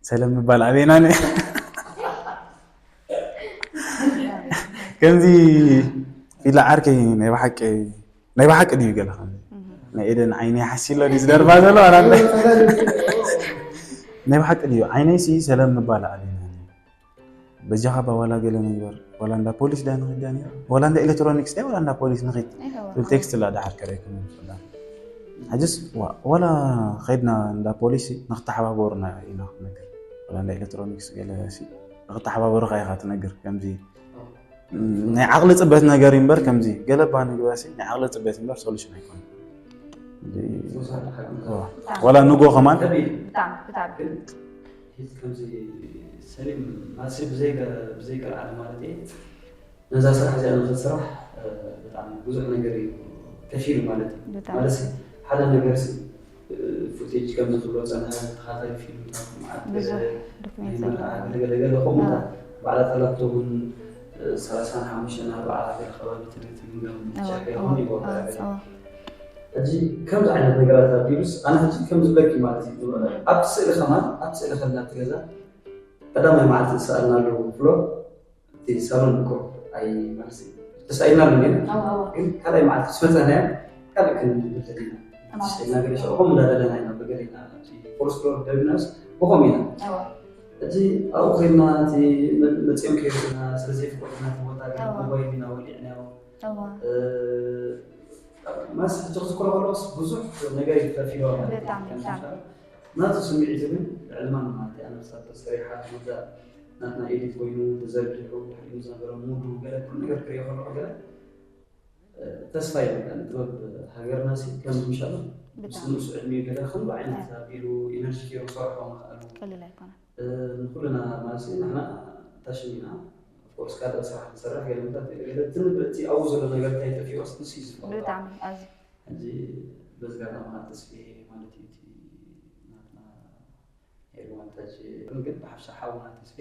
ሰለም ምባል ኣበይና ን ከምዚ ኢላ ዓርከይ ናይ ብሓቂ ናይ ብሓቂ ድዩ ገለ ከምዚ ናይ ኤደን ዓይኒ ሓሲሎ ድዩ ዝደርባ ዘሎ ኣላ ናይ ብሓቂ ድዩ ዓይነይሲ ሰለም ምባል ኣበይና በጃኻ ባ ዋላ ገለ ንግበር ዋላ እንዳ ፖሊስ ዳ ንኽዳ ነይሩ ዋላ እንዳ ኤሌክትሮኒክስ ዳ ዋላ እንዳ ፖሊስ ንኽድ ትብል ቴክስት ላ ድሓር ከረይኩም ይፍላ ሕጅስ ዋላ ኸድና እንዳ ፖሊስ ንክተሓባበሩና ኢና ክትነግር ዋላ እንዳ ኤሌክትሮኒክስ ገለ ንክተሓባበሩካ ኢኻ ትነግር ከምዚ ናይ ዓቕሊ ፅበት ነገር እዩ እምበር ከምዚ ገለባ ንግበሲ ናይ ዓቕሊ ፅበት እምበር ሶሉሽን ኣይኮነ ዋላ ንጎ ከማን ብጣዕሚ ብጣዕሚ ከምዚ ሰሊም ማሲ ብዘይገርዓለ ማለት እየ ነዛ ስራሕ እዚኣ ንክትስራሕ ብጣዕሚ ብዙሕ ነገር እዩ ከፊሉ ማለት እዩ ማለት ሓደ ነገር ፉቴጅ ከም ዝብሎ ፀንሐ ተኻታሊ ፊልምታት መዓት ገለገለገለ ከምኡታት ባዕላ ተላቶ እውን ሰላሳን ሓሙሽተን ኣርባዓ ገለ ከባቢ ትምህርቲ ግምጋም ሸርሒ ይኸውን ይወቀ ሕጂ ከምዚ ዓይነት ነገራት ኣቢሉስ ኣነ ሕጂ ከም ዝብለኪ ማለት እዩ ኣብቲ ስእሊ ከማን ኣብቲ ስእሊ ከልና ኣብቲ ገዛ ቀዳማይ መዓልቲ ዝሰኣልና ኣለዉ ፍሎ እቲ ሳሎን እኮ ኣይ ማለት ተሳኢልና ኣሎ ግን ካልኣይ መዓልቲ ዝመፀናዮ ካልእ ክንብል ተዲና ተሳኢልና ገለ ሸቆም እንዳደለና ኢና በገለ ኢና ፎርስ ፍሎ ደብናስ ብኸም ኢና እቲ ኣብኡ ኮይና እቲ መፅኦም ከይርና ስለዘይፍቆድና እቲ ቦታ ግን ሞባይል ኢና ወሊዕናዮ ማስ ሕጂ ክዝክሮ ከለስ ብዙሕ ነገር ይፈፊዋ ማለት ናቱ ስምዒት ግን ዕልማን ማለት ኣነ ክሳብ ተሰሪሓ ትውዳእ ናትና ኤዲት ኮይኑ ተዘርጊሑ ድሕሪኡ ዝነበረ ሙዱ ገለ ኩሉ ነገር ክሪኦ ከለኩ ገለ ተስፋ ይበቃ ጥበብ ሃገርና ሲ ከም ምሻሉ ምስ ንእሱ ዕድሚኡ ገለ ከምዚ ዓይነት ኣቢሉ ኢነርጂ ገይሩ ክሰርሖ ምኽኣሉ ቀሊል ኣይኮነን ንኩልና ማለት ንሕና ታሽም ኢና ኦፍኮርስ ካልእ ስራሕ ንሰርሕ ገለምታት ገለ ትንብእቲ ኣብኡ ዘሎ ነገር እንታይ ጠፊኦስ ንሱ እዩ ዝፈልጦ ብጣዕሚ ኣዝዩ ሕጂ በዚ ጋር ማለት ተስፌ ማለት እዩ እቲ ናትና ሄርማን ታች ግን ብሓፍሻ ሓውና ተስፌ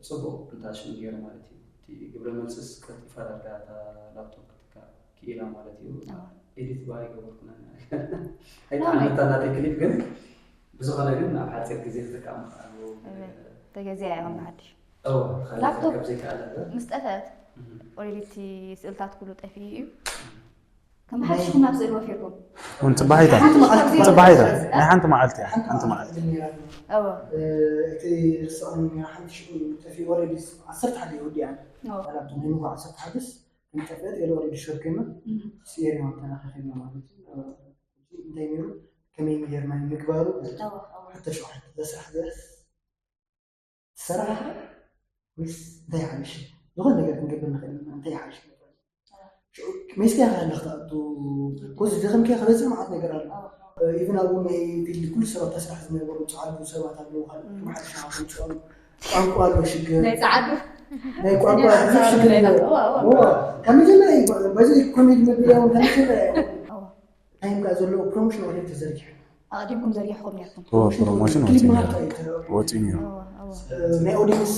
ፅቡቅ እንታሽም ገይሩ ማለት እዩ እቲ ግብረ መልስስ ቀልጢፋ ዳርጋ እታ ላፕቶፕ ክትካ ክኢላ ማለት እዩ ኤዲት ባይ ገበርኩና ኣይጣዕመታ ናተይ ክሊፕ ግን ብዝኾነ ግን ኣብ ሓፂር ግዜ ክተካእ ምኽኣሉ ተገዚኣ ኢኹም ብሓድሽ ላፕቶፕ ዘይከኣለ ምስ ጠፈት ኦልሬዲ እቲ ስእልታት ኩሉ ጠፊኡ እዩ ከም ሓድሽኩም ናብ ስእሊ ወፊርኩም እውን ፅባሒታ ፅባሒታ ናይ ሓንቲ መዓልቲ እያ ሓንቲ መዓልቲ እወ እቲ ርስዖም ሓንቲ ሽዑ ጠፊኡ ኦልሬዲ ዓሰርተ ሓደ ይወዲኣን እወ ላፕቶፕ ናይ ንጉ ዓሰርተ ሓደስ እንጠፈት ኤለ ኦልሬዲ ሸር ኮይና ስኤሪ ማተናኸኸና ማለት እዩ እንታይ ነይሩ ከመይ ጌርና ምግባሩ እወ እወ ሓተ ሸውሓተ ዘስራሕ ዘስ ሰራሕኻ ምስ እንታይ ሓይሽ ዝኾነ ነገር ክንገብር ንኽእል ኢና እንታይ ሓይሽ መስትያ ከለክ ትኣቱ ኮዚ ደኸምከ ክበፅሕ መዓት ነገር ኣሎ ኢቭን ኣብኡ ናይ ፊልድ ኩሉ ሰባት ተስራሕ ዝነበሩ ፃዓዱ ሰባት ኣለዉ ካልእ ሓድሻ ከምፅኦም ቋንቋ ኣሎ ሽግር ናይ ፃዓዱ ናይ ቋንቋ ብዙሕ ሽግር ይነበሩ ካብ መጀመርያ እዩ በዚ ኮሜዲ መቢልያ እውን ካብ መጀመርያ እዩ ታይም ጋር ዘለዎ ፕሮሞሽን ወደ ተዘርጊሑ ኣቐዲምኩም ዘሪሕኩም ነርኩም ፕሮሞሽን ክሊፕ ወፂኡ ምሃብ ነይሩ ጥራይ እዩ ተረፈ። ወፂኡ ነይሩ እወ እወ ናይ ኦዲየንስ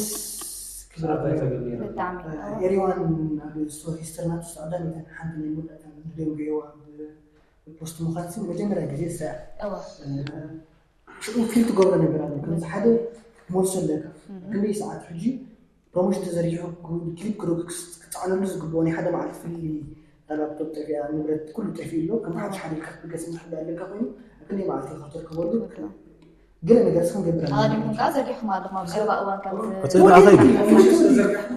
ስራሕ ኣይተገብር። ብጣዕሚ ኤሪዋን ኣብ ሶ ሂስተርና ውስጥ ቀዳሚተን ሓንቲ ናይ መወዳእታ ንደንጉየዋ ብፖስት ምዃን ሲ መጀመርያ ግዜ እሳ እወ ሽዑ ፊል ትገብሮ ነገር ኣሎ። ከምዚ ሓደ ክትመልሶ ኣለካ። ክንደይ ሰዓት ሕጂ ፕሮሞሽን ተዘርጊሑ ክሊፕ ክረክስ ክፃዕነሉ ዝግብኦ ናይ ሓደ መዓልቲ ፍሊ ላፕቶፕ ጠፊኣ ንብረት ኩሉ ጠፊኡ ኣሎ። ከም ሓድሽ ሓደ ኢልካ ክትብገስ ምሕዳ ኣለካ ኮይኑ ኣብ ክንደይ መዓልቲ ኢካ ክትርከበሉ ገለ ነገር ስም ገብር ኣቐዲምኩም ከዓ ዘርጊሕኩም ኣለኹም ኣብ ቀረባ እዋን ከም እቲ ዳኣ ከይዱ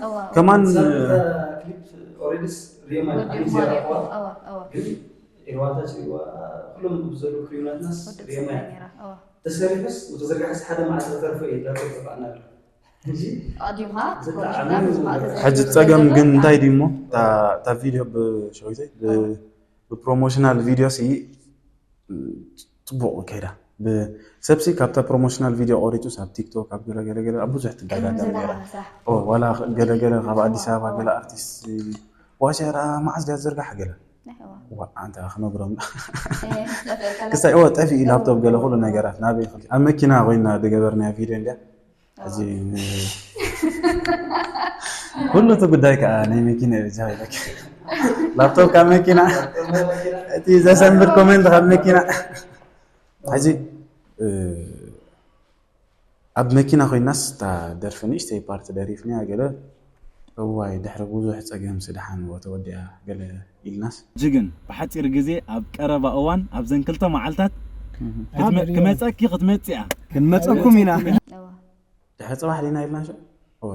እዋ ከማን ክሊፕ ኦሬዲስ ሪማ ወዲኹም ኣለኹም እዋ እዋ ግን ኤርዋታ ጽዋ ኩሎም ብዘሎ ክሪውናትናስ ወዲ ሪማ ጽቡቅ ነራ እዋ ተሰሪሑስ ተዘርግሐስ ሓደ መዓልቲ ተርፎ እዩ ዳቶ ተባዕና ኣሎ እንጂ ኣዲምካ ብጣዕሚ ፕሮሞሽን ምስ ማእከል ሕጂ ጸገም ግን እንታይ ድዩ እሞ እታ እታ ቪድዮ ብሸዊተይ ብፕሮሞሽናል ቪድዮ ሲ ጽቡቕ ከይዳ ብሰብሲ ካብታ ፕሮሞሽናል ቪድዮ ቆሪጹስ ኣብ ቲክቶክ ኣብ ገለገለገለ ኣብ ብዙሕ ትደጋገም ነራ ዋላ ገለገለ ካብ ኣዲስ ኣበባ ገለ ኣርቲስት ዋሸራ መዓዝ ድያ ዝርጋሕ ገለ ዋ ኣንተ ክነግሮም ክሳይ ኦ ጠፊኡ ላፕቶፕ ገለ ኩሉ ነገራት ናበይ ይኸል ኣብ መኪና ኮይና ዝገበርናዮ ቪድዮ እንድያ እዚ ኩሉ እቲ ጉዳይ ከዓ ናይ መኪና እዩ ጃ ይለክ ላፕቶፕ ካብ መኪና እቲ ዘሰንብድ ኮሜንት ካብ መኪና ሕጂ ኣብ መኪና ኮይናስ እታ ደርፊ ንእሽተይ ፓርቲ ደሪፍንያ ገለ እዋይ ድሕሪ ብዙሕ ፀገም ስድሓን ተወዲኣ ገለ ኢልናስ ጅግን ብሓፂር ግዜ ኣብ ቀረባ እዋን ኣብዘን ክልተ መዓልታት ክትመ- ክመፀኪ ክትመፅያ ክንመፀኩም ኢና ድሕሪ ፅባሕ ዲና ኢልና ሸ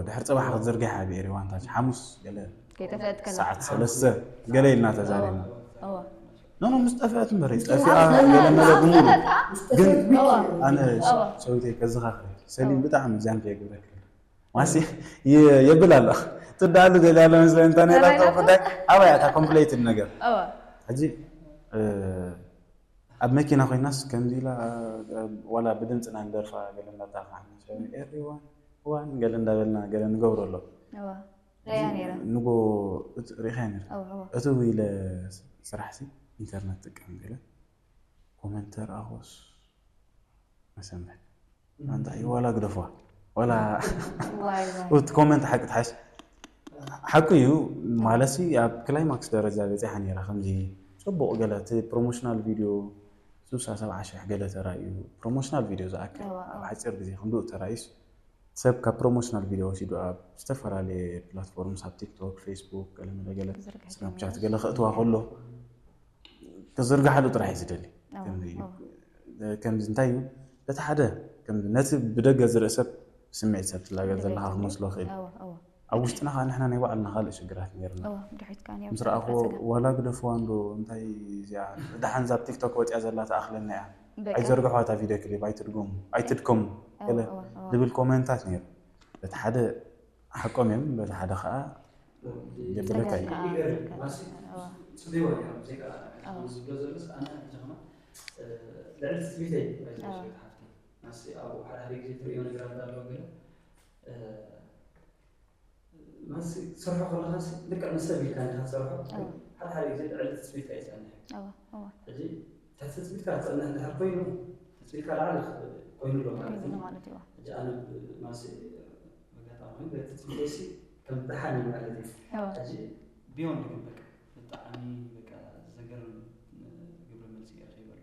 ድሕሪ ፅባሕ ክትዝርግሕ ኣብ ኤሪዋንታ ሓሙስ ገለ ከይጠፍአት ከላ ሰዓት ሰለስተ ገለ ኢልና ተዛሪብና እዋ ኖ ኖ ምስ ጠፍአት እምበር ጠፊኣ ገለ መለ ብምሉ ግን ኣነ ሰዊተይ ከዘኻኽር ሰሊም ብጣዕሚ ዛንፍ የግብረክ ማሲ የብል ኣሎ ትዳሉ ደልያ ኣሎ መስለ እንተነላ ጉዳይ ኣበይ እታ ኮምፕሌትድ ነገር እዋ ሕጂ ኣብ መኪና ኮይናስ ከምዚ ኢላ ዋላ ብድምፅና ንደርፋ ገለ እንዳጣፋሕና ኤሪዋን ዋን ገለ እንዳበልና ገለ ንገብሮ ኣሎ እዋ ሪያ ነይረ ንጎ ሪኢኻ ነር እዋ እዋ እቲ ኢለ ስራሕ ሲ ኢንተርነት ጥቀም ገለ ኮመንተር ኣኾስ መሰንበት ኣንታ እዩ ዋላ ግደፍዋ ዋላ ዋይ ዋይ እቲ ኮመንት ሓቂ ትሓሽ ሓቂ እዩ ማለሲ ኣብ ክላይማክስ ደረጃ በፂሓ ነይራ ከምዚ ፅቡቕ ገለ እቲ ፕሮሞሽናል ቪድዮ ስሳ ሰብዓ ሽሕ ገለ ተራእዩ ፕሮሞሽናል ቪድዮ ዝኣክል እዋ፣ ኣብ እዋ። ሓፂር ግዜ ክንድኡ ተራእዩስ ሰብ ካብ ፕሮሞሽናል ቪድዮ ወሲዱ ኣብ ዝተፈላለየ ፕላትፎርምስ ኣብ ቲክቶክ ፌስቡክ ገለ መለ ገለ ዝርግሕ ስናፕቻት ገለ ክእትዋ ከሎ ክዝርግሓሉ ጥራሕ እዩ ዝደሊ እዋ፣ ከምዚ እዩ። እዋ። ከምዚ እንታይ እዩ እቲ ሓደ ከምዚ ነቲ ብደገ ዝርኢ ሰብ ስምዒት ሰብ ትላገል ዘለካ ክመስሎ ክእል እዋ፣ እዋ። ኣብ ውሽጥና ከዓ ንሕና ናይ ባዕልና ካልእ ሽግራት ነርና እዋ፣ ድሕሪትካ እኒኦ ምስ ረኣኹ ብጣዕሚ ዋላ ግደፍዋ እንዶ እንታይ እዚኣ ደሓን ዛ ኣብ ቲክቶክ ወፂኣ ዘላ ትኣኽለና እያ በቃ። ኣይዘርግሕዋ እታ ቪድዮ ክሊፕ ኣይትድገሙ ኣይትድከሙ እዋ፣ ገለ እዋ፣ እዋ። ዝብል ኮመንታት ነይሩ በቲ ሓደ ሓቆም እዮም በቲ ሓደ ከዓ የብለካ እዩ ጸገም ከዓ ይርከብ። እዋ። ጽበይዋ እያ ሙዚቃ ኣዎ። ዝብሎ ዘለስ ኣነ ሕጂ ከማ ልዕሊ ትጽቢተይ ኣዎ። ሓፍቲ ናስ ኣብኡ ሓደ ሓደ ግዜ ትርእዮ ነገራት ኣለዎ ገለ ማስ ትሰርሖ ከለካ ልክዕ ንሰብ ኢልካ እንዲካ ትሰርሖ ኣዎ። ሓደ ሓደ ግዜ ልዕሊ ትጽቢት ኣይጸንሕ እዋ፣ እዋ። ሕጂ ትሕቲ ትጽቢትካ ክጸንሕ እንድሕር ኮይኑ ትጽቢትካ ላዕሊ ኮይኑ ኣሎ ማለት ኮይኑ እዩ ማለት እዩ። ሕጂ ኣነ ማስ ኣጋጣሚ ኮይኑ በቲ ትጽቢተይሲ ከም ደሓን እዩ ማለት እዩ እዋ። ሕጂ ቢዮንድ ግን በቃ ብጣዕሚ በቃ ዘገርም ግብረ መልሲ እየ ረኺበሉ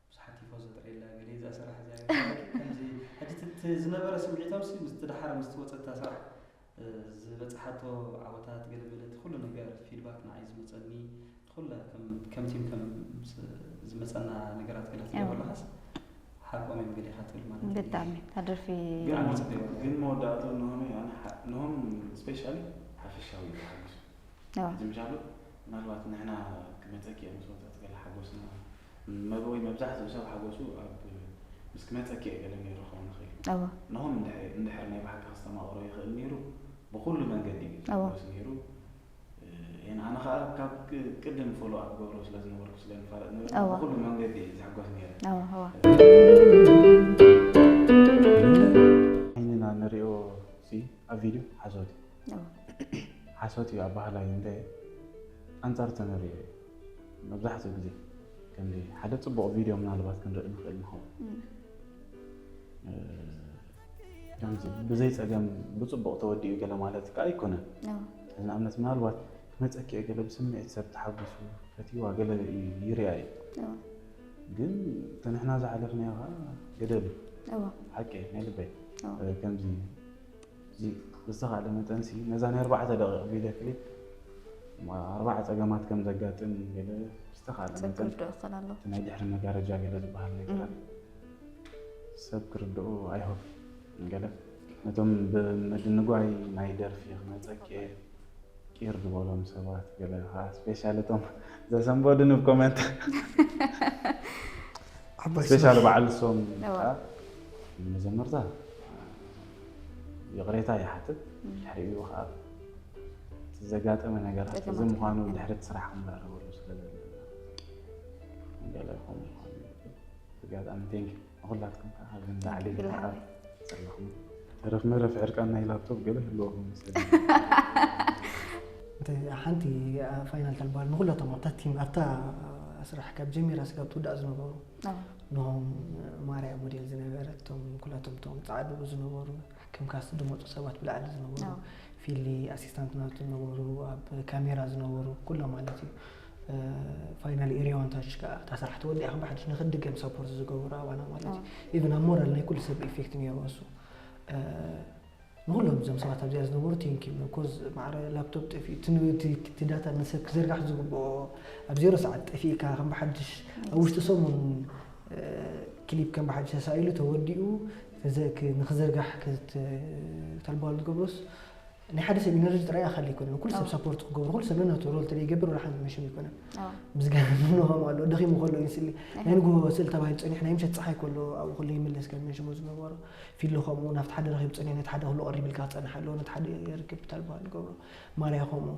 ብዙሓት ቲፎዞ ጥረ ኢላ ገለ እዛ ስራሕ እዚኣ ገለ ከምዚ ሕጂ እቲ ዝነበረ ስምዒቶም ሲ ምስቲ ደሓር ምስቲ ወፀታ ስራሕ ዝበፅሓቶ ዓወታት ገለ መለ እቲ ኩሉ ነገር ፊድባክ ንዓይ ዝመፀኒ ኩላ ከም ከም ቲም ከም ምስ- ዝመፀና ነገራት ገለ ትገብረለካስ ሓቆም እዮም ገለ ኢካ ትብል ማለት እዩ ብጣዕሚ እታ ደርፊ ግን ኣነ ፅበዮ ግን መወዳእቱ ንሆም ኣነ ንሆም ስፔሻሊ ሓፈሻዊ እዩ ተሓጊሱ እዋ፣ እዚ ምሻሉ ምናልባት ንሕና ክመፀኪ እየ ምስ ወፀት ገለ ሓጎስና መብ ወይ መብዛሕትኡ ሰብ ሓጎሱ ኣብ ምስ ክመፀኪ እየ ገለ ነይሩ ክኸውን ይኽእል እዩ እዋ፣ ንሆም እንድሕር ናይ ብሓቂ ከስተማቕሮ ይኽእል ነይሩ ብኩሉ መንገዲ እዩ እዋ። ዝሓጎስ ነይሩ እ፣ ኣነ ከዓ ካብ ቅ- ቅድም ፎሎ ኣፕ ገብሮ ስለ ዝነበርኩ ስለ ንፋለጥ ነበር እዋ። ብኩሉ መንገዲ እየ ዝሕጎስ ነይረ እዋ፣ እዋ። ዓይንና ንሪኦ ሲ ኣብ ቪድዮ ሓሶት እዩ እዋ። ሓሶት እዩ ኣባህላይ እንተ ኣንጻር ተንሪኦ እዩ መብዛሕትኡ ግዜ ከምዚ ሓደ ፅቡቕ ቪድዮ ምናልባት ክንርኢ ንኽእል ንኸውን እም። እ፣ ከምዚ ብዘይ ጸገም ብጽቡቕ ተወዲኡ ገለ ማለት ከኣ ኣይኮነን። ንኣብነት ምናልባት ክመጸኪ እየ ገለ ብስምዒት ሰብ ተሓጒሱ ፈትዋ ገለ ይርያ እዩ። ግን እቲ ንሕና ዝሓለፍናዮ ከዓ ገደል እዩ። ሓቂ ናይ ልበይ ከምዚ ዝተኻእለ መጠንሲ ነዛ ናይ ኣርባዕተ ደቂቕ ቪድዮ ክሊፕ ኣርባዓ ጸገማት ከም ዘጋጥም ገለ ዝተኻእለ መጠን ናይ ድሕሪ መጋረጃ ገለ ዝበሃል ነገራት ሰብ ክርድኡ ኣይሆፕ ገለ ነቶም ብምድንጓይ ናይ ደርፊ ክመጸኪ ቂር ዝበሎም ሰባት ገለ ከዓ ስፔሻል እቶም ዘሰንበዱን ብ ኮመንት ስፔሻል በዓል ሶም መዘመርታ ይቕሬታ ይሓትት ድሕሪኡ ከዓ ዘጋጠመ ነገራት እዚ ምዃኑ ድሕሪ ስራሕ ክንዛረበሉ ስለ ዘለና ገለ ይኹን ምዃኑ ኣጋጣሚ ቴንክ ንኩላትኩም ከዓ ኣብዚ ንላዕሊ ዘለኹም ተረፍ መረፍ ዕርቃን ናይ ላፕቶፕ ገለ ህልወኹም መሰለኒ ሓንቲ ፋይናል ተልባል ንኩላቶም ኣብታ ቲም ኣብታ ስራሕ ካብ ጀሚራ ስጋብ ትውዳእ ዝነበሩ ንሆም ማርያ ሞዴል ዝነበረት እቶም ኩላቶም እቶም ፃዕዱ ዝነበሩ ከም ካስት ዝመፁ ሰባት ብላዕሊ ዝነበሩ ፊሊ ኣሲስታንት ናቱ ዝነበሩ ኣብ ካሜራ ዝነበሩ ኩሎም ማለት እዩ ፋይናል ኤሪያ ዋን ታች ከዓ እታ ስራሕ ተወዲኣ ከም ብሓድሽ ንክድገም ሰፖርት ዝገብሩ ኣባና ማለት እዩ ኢቨን ኣብ ሞራል ናይ ኩሉ ሰብ ኢፌክት ነይሩ እሱ ንኩሎም እዞም ሰባት ኣብዚኣ ዝነበሩ ቴንኪ ኮዝ ማዕረ ላፕቶፕ ጠፊኡ እቲ ዳታ ንሰብ ክዘርጋሕ ዝግብኦ ኣብ ዜሮ ሰዓት ጠፊእካ ከም ብሓድሽ ኣብ ውሽጢ ሰሙን ክሊፕ ከም ብሓድሽ ተሳኢሉ ተወዲኡ ንክዘርጋሕ ተልባሉ ዝገብሮስ ናይ ሓደ ሰብ ኢነርጂ ጥራይ ኣካል ኣይኮነን ኩሉ ሰብ ሰፖርት ክገብሮ ኩሉ ሰብ ነናቱ ሮል ተደይገብር ወላ ሓንቲ መሽም ኣይኮነን ምስጋና ንሆም ኣሎ ደኺሙ ከሎ ይንስሊ ናይ ንግሆ ስእል ተባሂሉ ፀኒሑ ናይ ምሸት ፀሓይ ከሎ ኣብኡ ከሎ ይምለስ ከም መሽሙ ዝነበሮ ፊሎ ከምኡ ናብቲ ሓደ ረኺቡ ፀኒሑ ነቲ ሓደ ክሎ ቀሪብ ኢልካ ክፀንሕ ኣለዎ ነቲ ሓደ የርክብ ተልባሃል ገብሮ ማርያ ከምኡ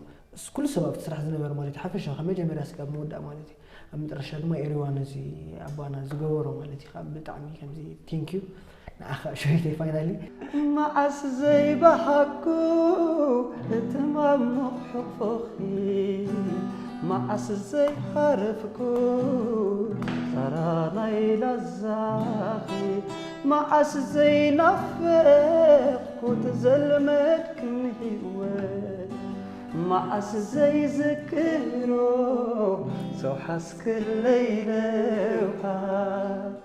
ኩሉ ሰብ ኣብቲ ስራሕ ዝነበረ ማለት ሓፈሻ ካብ መጀመርያ ስጋብ መወዳእ ማለት እዩ ኣብ መጨረሻ ድማ ኤሪዋን እዚ ኣባና ዝገበሮ ማለት እዩ ካብ ብጣዕሚ ከምዚ ቴንኪዩ ንዓኻ ሸይተይ ፋይናሊ መዓስ ዘይበሃኩ እቲ ማሙቕ ሕቕፎኺ መዓስ ዘይሃረፍኩ ጸራ ናይ ላዛኺ መዓስ ዘይናፈቕኩ እቲ ዘልመድክኒ ህይወት መዓስ ዘይዝክሮ ሰው ሓስክለይ ለውሃት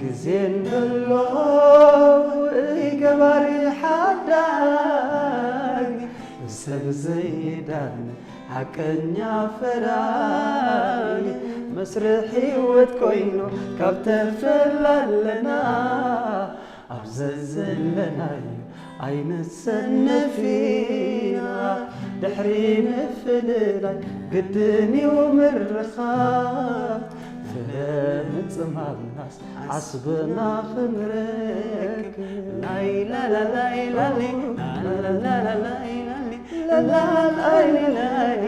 ግዜ እንደሎ ውእይ ገባሪ ሓዳግ ሰብ ዘይዳን ሓቀኛ ፈራግ መስርሕ ህይወት ኮይኑ ካብ ተፈላለና ኣብ ዘዘለናዮ ኣይንሰነፍ ኢና ድሕሪ ምፍልላይ ግድን እዩ ምርኻብ ፍለ ምጽማምናስ ዓስብና ክንረክብ ናይ ላላላይ ላሊ ላላላይ ላሊ ላላላይ ላሊ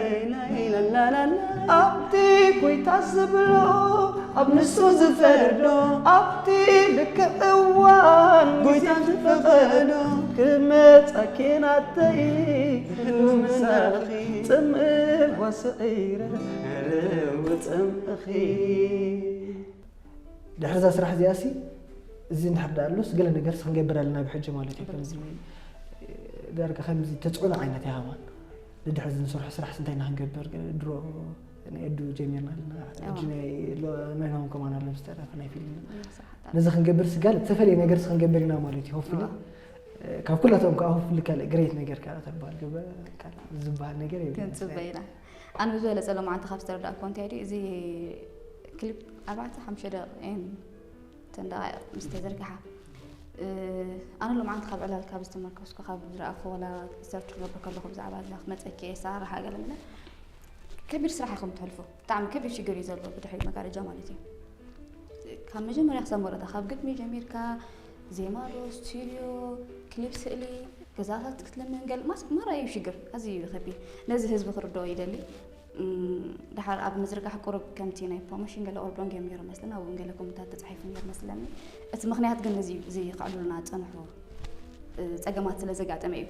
ላላላ ኣብቲ ጎይታ ዝብሎ ኣብ ንሱ ዝፈርዶ ኣብቲ ልክዕ እዋን ጎይታ ዝፈቐዶ ክመጻ ኬናተይ ህልው ምሳኺ ጽምእ ዋስዒረ ርው ጽምእኺ ድሕሪ እዛ ስራሕ እዚኣ ሲ እዚ እንድሕር ደኣ ኣሎስ ገለ ነገርስ ክንገብር ኣለና ብሕጂ ማለት እዩ ከምዚ ዳርጋ ከምዚ ተፅዕኖ ዓይነት እያ ከማን ንድሕር ዝንሰርሖ ስራሕስ እንታይ ኢና ክንገብር ድሮ ናይ እዱ ጀሚርና ኣለና ሕጂ ናይ ኖይሆም ከማን ኣሎ ዝተረፈ ናይ ፊልም ነዚ ክንገብር ስጋል ዝተፈለየ ነገርስ ክንገብር ኢና ማለት እዩ ሆፍሊ ካብ ኩላቶም ከዓ ሆፍሊ ካልእ ግሬት ነገር ከዓ ተባል ዝበሃል ነገር የብልናጽበ ኢና ኣነ ብዝበለፀ ሎማዓንቲ ካብ ዝተረዳእኩ እንታይ ድዩ እዚ ክሊፕ ኣርባዕተ ሓሙሽተ ደቂቕ እየን እተን ደቃይቕ ምስ ተዘርግሓ ኣነ ሎማዓንቲ ካብ ዕላል ካብ ዝተመርከስኩ ካብ ዝረኣኹ ወላ ሰርች ክገብር ከለኹ ብዛዕባ እዛ ክመፀኪ እየ ሰራርሓ ገለ ምለ ከቢድ ስራሕ ኢኹም ትሕልፉ ብጣዕሚ ከቢድ ሽግር እዩ ዘሎ ብድሕሪ መጋረጃ ማለት እዩ ካብ መጀመርያ ክሳብ መወዳእታ ካብ ግጥሚ ጀሚርካ ዜማ ዶ ስቱድዮ ክሊፕ ስእሊ ገዛታት ክትልምን ገለ ማራ እዩ ሽግር ኣዝዩ እዩ ከቢድ ነዚ ህዝቢ ክርድኦ ይደሊ ድሓር ኣብ ምዝርጋሕ ቁሩብ ከምቲ ናይ ፕሮሞሽን ገለ ኦርዶን ገይሩ ነይሩ መስለና እውን ገለ ኮመንታት ተፃሒፉ ነይሩ መስለኒ እቲ ምክንያት ግን ነዚ እዚ ከዕልሉና ዝፀንሑ ፀገማት ስለ ዘጋጠመ እዩ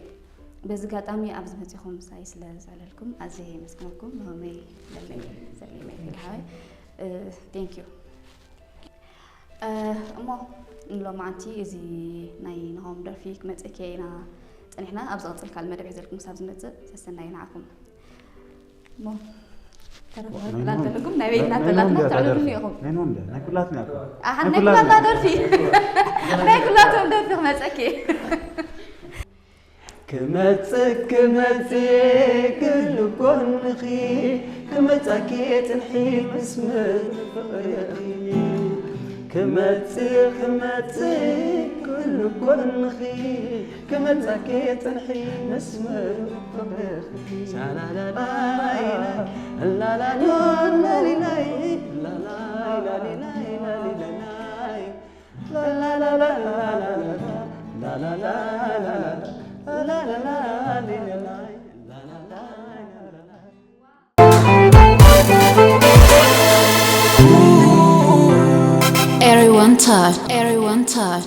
በዚ ጋጣሚ ኣብዚ መፂኹም ምሳይ ስለ ዘዕለልኩም ኣዝየ የመስግነኩም ምህመይ ለለይ ዘሊመይ ፊልሓወይ thank you እሞ ንሎማዓንቲ እዚ ናይ ናሆም ደርፊ ክመፀኪ ኢና ፀኒሕና። ኣብ ዝቐፅል ካልእ መደብ ሒዘልኩም ክሳብ ዝመፅእ ሰሰናዩ ንዓኹም። እሞ ተረፈ ናይ ክላተልኩም ናይ ናይ- በይና ናይ ተላትና ኖም ድያ ተዕልሉኒ ደርፊ? ኢኹም። ናይ ኖም ድያ? ናይ ኩላትና እኮ። ኣሓ ናይ ናይ ኩላትና። ኩላትና ደርፊ ናይ ኩላቶም ደርፊ ክመፀኪ። ክመጽእ ክመጽእ ክሉ ጎንኺ ክመጻኪ ጽንሒ መስመር ፍቕርኺ ክመጽእ ክመጽእ ክሉ ጎንኺ ክመጻኪ ጽንሒ መስመር ፍቕርኺ ሻላላላይ ላላላ ላሊላይ ላላይ ላሊላይ ላሊላይ Everyone touch, everyone touch.